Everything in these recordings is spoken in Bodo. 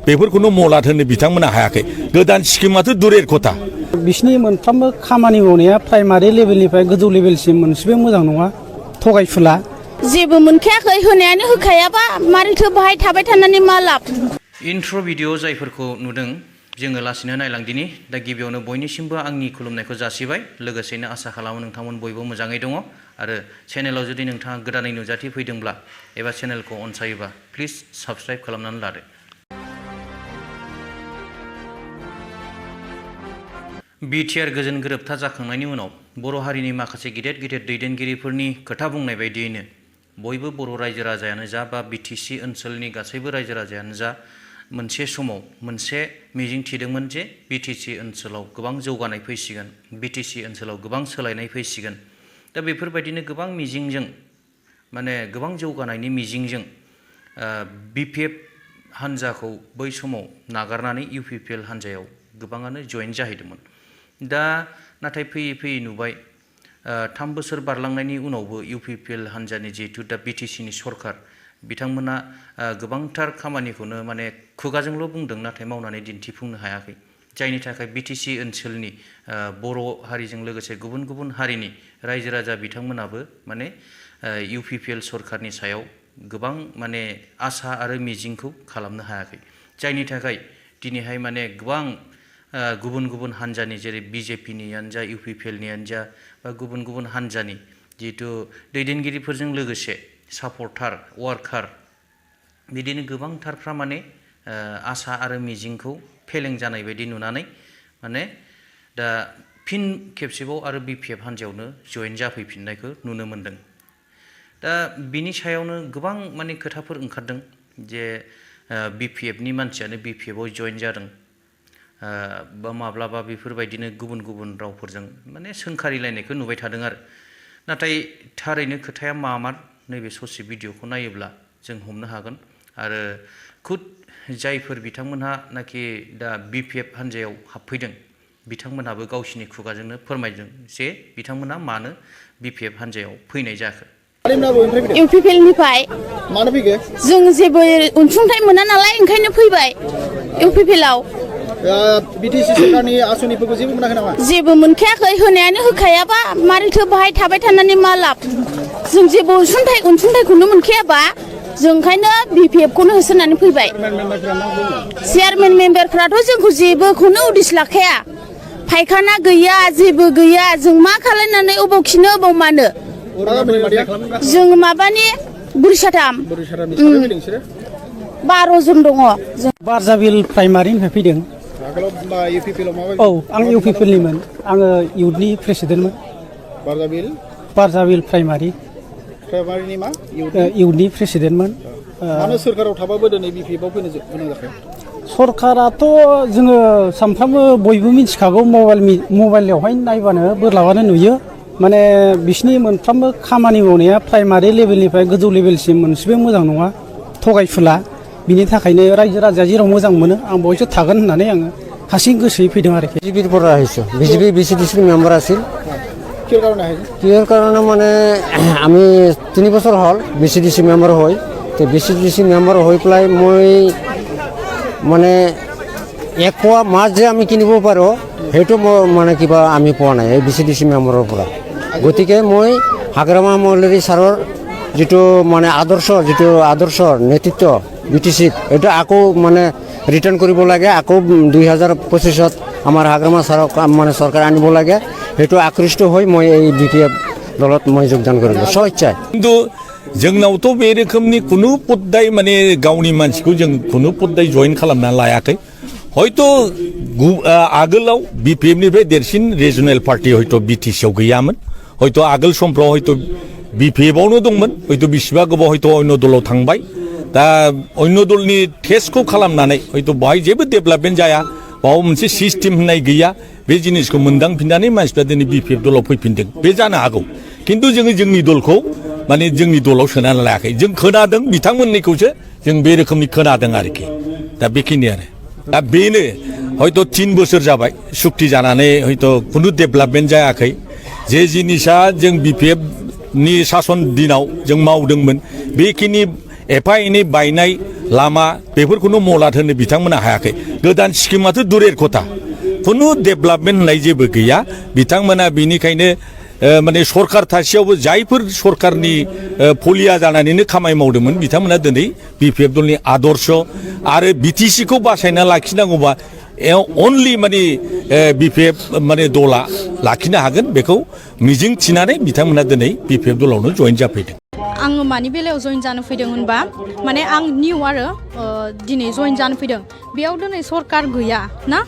बेफोरखौनो मलाद होनो बिथांमोना हायाखै गोदान स्किमाथ' दुरेर खोथा बिसिनि मोनफ्रोमबो खामानि मावनाया प्राइमारि लेभेलनिफ्राय गोजौ लेभेलसिम मोनसेबो मोजां नङा थगायफुला जेबो मोनखायाखै होनायानो होखायाबा मारैथो बाहाय थाबाय थानानै मा लाब इन्ट्र' भिडिअ जायफोरखौ नुदों जोङो लासैनो नायलांदिनि दा गिबियावनो बयनिसिमबो आंनि खुलुमनायखौ जासिबाय लोगोसेनो आसा खालामो नोंथांमोन बयबो मोजाङै दङ आरो चेनेलाव जुदि नोंथाङा गोदानै नुजाथि फैदोंब्ला एबा चेनेलखौ अनसायोबा प्लिज साबस्क्राइब खालामनानै लादो बिटिआर गोजोन गोरोबथा जाखांनायनि उनाव बर' हारिनि माखासे गिदिर गिदिर दैदेनगिरिफोरनि खोथा बुंनाय बायदियैनो बयबो बर' रायजो राजायानो जा बा बिटिसि ओनसोलनि गासैबो रायजो राजायानो जा मोनसे समाव मोनसे मिजिं थिदोंमोन जे बिटिसि ओनसोलाव गोबां जौगानाय फैसिगोन बिटिसि ओनसोलाव गोबां सोलायनाय फैसिगोन दा बेफोरबायदिनो गोबां मिजिंजों माने गोबां जौगानायनि मिजिंजों बिपिएफ हान्जाखौ बै समाव नागारनानै UPPL हान्जायाव गोबाङानो जयेन जाहैदोंमोन दा नाथाय फैयै फैयै नुबाय 3 बोसोर बारलांनायनि उनावबो UPPL हान्जानि जिहेतु दा बिटिसिनि सरकार बिथांमोना गोबांथार खामानिखौनो माने खुगाजोंल' बुंदों नाथाय मावनानै दिन्थिफुंनो हायाखै जायनि थाखाय बिटिसि ओनसोलनि बर' हारिजों लोगोसे गुबुन गुबुन हारिनि रायजो राजा बिथांमोनाबो माने UPPL सरकारनि सायाव गोबां माने आसा आरो मिजिंखौ खालामनो हायाखै जायनि थाखाय दिनैहाय माने गोबां गुबुन गुबुन हान्जानि जेरै BJPनियानो जा UPPLनियानो जा बा गुबुन गुबुन हान्जानि जिहेतु दैदेनगिरिफोरजों लोगोसे सापर्टार वार्कार बिदिनो गोबांथारफ्रा माने आसा आरो मिजिंखौ फेलें जानाय बायदि नुनानै माने दा फिन खेबसेबाव आरो BPF हान्जायावनो जयेन जाफैफिननायखौ नुनो मोनदों दा बिनि सायावनो गोबां माने खोथाफोर ओंखारदों जे BPFनि मानसियानो BPFआव जयेन जादों बा माब्लाबा बेफोरबायदिनो गुबुन गुबुन रावफोरजों माने सोंखारिलायनायखौ नुबाय थादों आरो नाथाय थारैनो खोथाया मामार नैबे ससे भिडिअखौ नायोब्ला जों हमनो हागोन आरो खुद जायफोर बिथांमोनहा नाखि दा BPF हान्जायाव हाबफैदों बिथांमोनहाबो गावसिनि खुगाजोंनो फोरमायदों जे बिथांमोनहा मानो BPF हान्जायाव फैनाय जाखो UPPLनिफ्राय मानो फैखो जों जेबो अनसुंथाइ मोना नालाय ओंखायनो फैबाय UPPLआव बिटिसि सरकारनि आसनिफोरखौ जेबो मोनाखै नामा जेबो मोनखायाखै होनायानो होखायाबा मारैथो बाहाय थाबाय थानानै मा लाब जों जेबो अनसुंथाइखौनो मोनखायाबा जों ओंखायनो BPFखौनो होसोनानै फैबाय चेयारमेन मेम्बारफ्राथ' जोंखौ जेबोखौनो उदिस लाखाया फायखाना गैया जेबो गैया जों मा खालामनानै अबाव खिनो अबाव मानो जों माबानि बुरिसाथाम 12 जन दङ बारजाबिल प्राइमारिनिफ्राय फैदों औ आं UPPLनिमोन आङो इउथनि प्रेसिडेन्टमोन बारजाबिल प्राइमारिनि मा इउथनि प्रेसिडेन्टमोन मानो सरकाराव थाबाबो दिनै BPFआव फैनो गोनां जाखो सरकाराथ' जोङो सानफ्रामबो बयबो मिथिखागौ मबाइलावहाय नायबानो बोरलाबानो नुयो माने बिसिनि मोनफ्रोमबो खामानि मावनाया प्राइमारि लेभेलनिफ्राय गोजौ लेभेलसिम मोनसेबो मोजां नङा थगायफुला बिनि थाखायनो रायजो राजाया जेराव मोजां मोनो आं बयसो थागोन होननानै आङो হাসিং গোসই ফিডং আর কি বিজেপির পর আহিছো বিজেপি বিসিডিসির মেম্বার আছিল কিহৰ কাৰণে মানে আমি 3 বছৰ হল বিসিডিসি মেম্বার হই তো বিসিডিসি মেম্বার হই প্লাই মই মানে এক পোৱা মাছ যে আমি কিনিব পাৰো হেটো মানে কিবা আমি পোৱা নাই এই বিসিডিসি মেম্বাৰৰ পৰা গতিকে মই হাগ্ৰামা মৌলৰী ছাৰৰ যেটো মানে আদৰ্শ নেতৃত্ব বিটিসি এটা আকৌ মানে ৰিটাৰ্ণ কৰিব লাগে আকৌ 2025ত আমাৰ হাগ্ৰামা ছাৰক মানে চৰকাৰ আনিব লাগে হেটো আকৃষ্ট হৈ মই এই বিপিএফ দলত মই যোগদান কৰিলো স্বেচ্ছায় কিন্তু जोंनावथ' बे रोखोमनि कुनु पददाय माने गावनि मानसिखौ जों कुनु पददाय जइन खालामना लायाखै हयथ' आगोलाव बिपिएफनिफ्राय देरसिन रिजनेल पार्टी हयथ' बिटिसिआव गैयामोन हयथ' आगोल समफ्राव हयथ' बिपिएफआवनो दंमोन हयथ' बिसिबा गोबाव हयथ' अन्य दलाव थांबाय दा अन्य दलनि टेस्टखौ खालामनानै हयथ' बाहाय जेबो डेभेलपमेन्ट जाया बाव मोनसे सिस्टेम होननाय गैया बे जिनिसखौ मोनदांफिननानै मानसिफ्रा दिनै बिपिएफ दलाव फैफिनदों बे जानो हागौ किन्तु जोङो जोंनि दलखौ माने जोंनि दलाव सोनानै लायाखै जों खोनादों बिथांमोननिखौसो जों बे रोखोमनि खोनादों आरोखि दा बेखिनियानो दा बेनो हयथ' 3 बोसोर जाबाय सुक्ति जानानै हयथ' कुनु डेभेलपमेन्ट जायाखै जे जिनिसा जों बिपिएफनि शासन दिनाव जों मावदोंमोन बेखिनि एफा एनै बायनाय लामा बेफोरखौनो मलाद होनो बिथांमोना हायाखै गोदान स्किमाथ' दुरेर खोथा खुनु डेभेलपमेन्ट होननाय जेबो गैया बिथांमोना बिनिखायनो माने सरकार थासेयावबो जायफोर सरकारनि फलिया जानानैनो खामानि मावदोंमोन बिथांमोना दिनै BPF दलनि आदर्श आरो BTC-खौ बासायना लाखिनांगौबा अनलि माने BPF माने दला लाखिनो हागोन बेखौ मिजिं थिनानै बिथांमोना दिनै BPF दलावनो जइन जाफैदों आङो मानि बेलायाव जइन जानो फैदों होनबा माने आं निउ आरो दिनै जइन जानो फैदों बेयाव दिनै सरकार गैया ना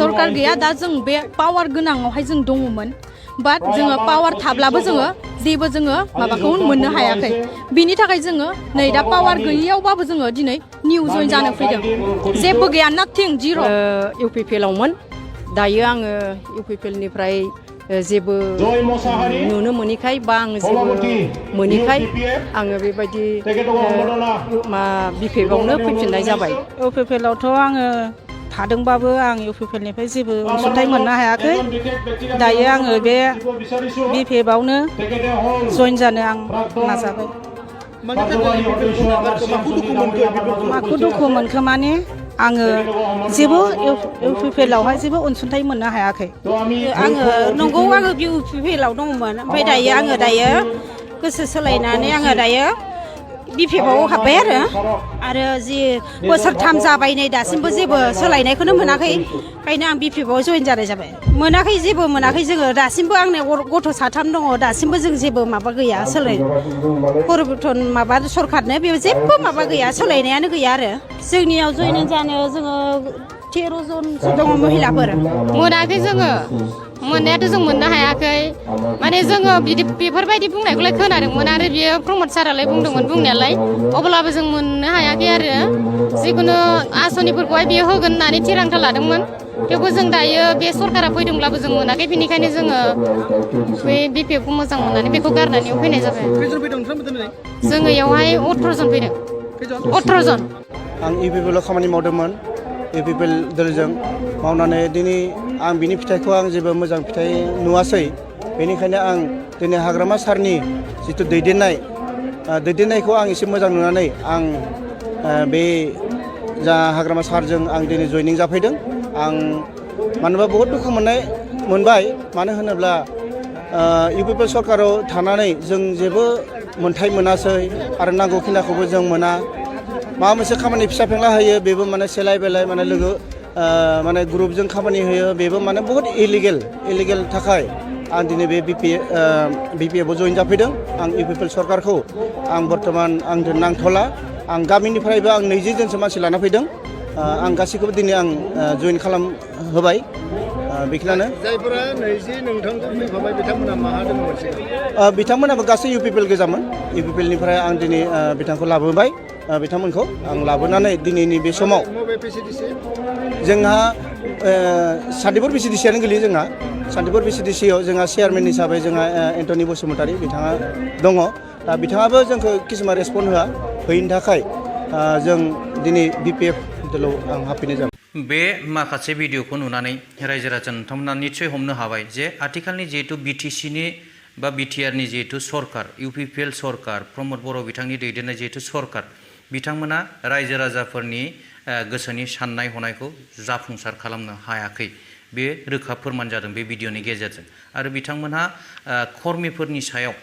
सरकार गैया दा जों बे पावार गोनाङावहाय जों दङमोन बाट जोङो पावार थाब्लाबो जोङो जेबो जोङो माबाखौ मोननो हायाखै बिनि थाखाय जोङो नै दा पावार गैयियावबाबो जोङो दिनै निउ जइन जानो फैदों जेबो गैया नाथिं जिर' UPPL आवमोन दायो आङो UPPL निफ्राय जेबो नुनो मोनैखाय बा आङो जेबो मोनैखाय आङो बेबायदि BPF आवनो फैफिननाय जाबाय UPPL आवथ' आङो थादोंबाबो आं UPPL निफ्राय जेबो अनसुंथाइ मोननो हायाखै दायो आङो बे BPF आवनो जइन जानो आं नाजाबाय माखौ दुखु मोनखो माने आङो जेबो UPPL आवहाय जेबो अनसुंथाइ मोननो हायाखै आङो नंगौ आङो UPPL आव दङमोन ओमफ्राय दायो आङो गोसो सोलायनानै आङो दायो BPF आव हाबबाय आरो जि बोसोरथाम जाबाय नै दासिमबो जेबो सोलायनायखौनो मोनाखै ओंखायनो आं BPF आव जइन जानाय जाबाय मोनाखै जेबो मोनाखै जोङो दासिमबो आंनि गथ' 3 दङ दासिमबो जों जेबो माबा गैया सोलाय परिबर्तन माबा सरकारनो बे जेबो माबा गैया सोलायनायानो गैया आरो जोंनियाव जइन जानो जोङो 13 जनसो दङ महिलाफोर मोनाखै जोङो मोननायाथ' जों मोननो हायाखै माने जोङो बिदि बेफोरबायदि बुंनायखौलाय खोनादोंमोन आरो बियो प्रमद सारालाय बुंदोंमोन बुंनायालाय अब्लाबो जों मोननो हायाखै आरो जिखुनु आसनिफोरखौहाय बियो होगोन होननानै थिरांथा लादोंमोन थेवबो जों दायो बे सरकारा फैदोंब्लाबो जों मोनाखै बेनिखायनो जोङो बे BPF-खौ मोजां मोननानै बेखौ गारनानै फैनाय जाबाय जोङो इयावहाय 18 जन फैदों 18 जन आं UPPL आव खामानि मावदोंमोन UPPL दलजों मावनानै दिनै आं बिनि फिथाइखौ आं जेबो मोजां फिथाइ नुवासै बेनिखायनो आं दिनै हाग्रामा सारनि जिथु दैदेननायखौ आं एसे मोजां नुनानै आं बे जा हाग्रामा सारजों आं दिनै जइनिं जाफैदों आं मानोबा बहुत दुखु मोनबाय मानो होनोब्ला UPPL सरकाराव थानानै जों जेबो मोनथाय मोनासै आरो नांगौखिनिखौबो जों मोना माबा मोनसे खामानि फिसा फेंला होयो बेबो माने सेलाय बेलाय माने लोगो माने ग्रुपजों खामानि होयो बेबो माने बहुत इलिगेल थाखाय आं दिनै बे BPF आव जइन जाफैदं आं UPPL सरकारखौ आं बर्तमान आंजों नांथ'ला आं गामिनिफ्रायबो आं 20 जनसो मानसि लाना फैदों आं गासैखौबो दिनै आं जइन होबाय बेखिनियानो जायफोरा 20 नोंथांजों फैफाबाय बिथांमोना माहा दंमोन बिथांमोनाबो गासै UPPL गोजामोन UPPL निफ्राय आं दिनै बिथांखौ लाबोबाय बिथांमोनखौ आं लाबोनानै दिनैनि बे समाव जोंहा सान्तिपुर BCDC-आनो गोलैयो जोंहा सान्तिपुर BCDC-आव जोंहा चेयारमेन हिसाबै जोंहा एन्टनि बसुमतारी बिथाङा दङ दा बिथाङाबो जोंखौ किसुमान रेसपन्ड होयैनि थाखाय जों दिनै BPF दलाव आं हाबफैनाय जाबाय बे माखासे भिडिअखौ नुनानै रायजो राजा नोंथांमोना निस्सय हमनो हाबाय जे आथिखालनि जिहेतु BTC-नि बा BTR-नि जिहेतु सरकार UPPL सरकार प्रमद बर' बिथांनि दैदेननाय जिहेतु सरकार बिथांमोना रायजो राजाफोरनि गोसोनि साननाय हनायखौ जाफुंसार खालामनो हायाखै बे रोखा फोरमान जादों बे भिडिअनि गेजेरजों आरो बिथांमोनहा कर्मिफोरनि सायाव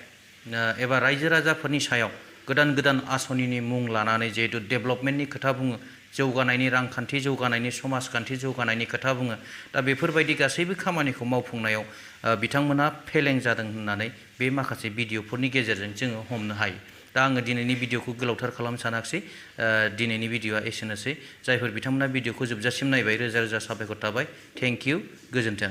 एबा रायजो राजाफोरनि सायाव गोदान आसनिनि मुं लानानै जिहेतु डेभेलपमेन्टनि खोथा बुङो जौगानायनि रांखान्थि जौगानायनि समाजखान्थि जौगानायनि खोथा बुङो दा बेफोरबायदि गासैबो खामानिखौ मावफुंनायाव बिथांमोनहा फेलें जादों होननानै बे माखासे भिडिअफोरनि गेजेरजों जोङो हमनो हायो दा आङो दिनैनि भिडिअखौ गोलावथार खालामनो सानाखिसै दिनैनि भिडिअआ एसेनोसै जायफोर बिथांमोना भिडिअखौ जोबजासिम नायबाय रोजा रोजा साबायखर थाबाय थेंक इउ गोजोन्थों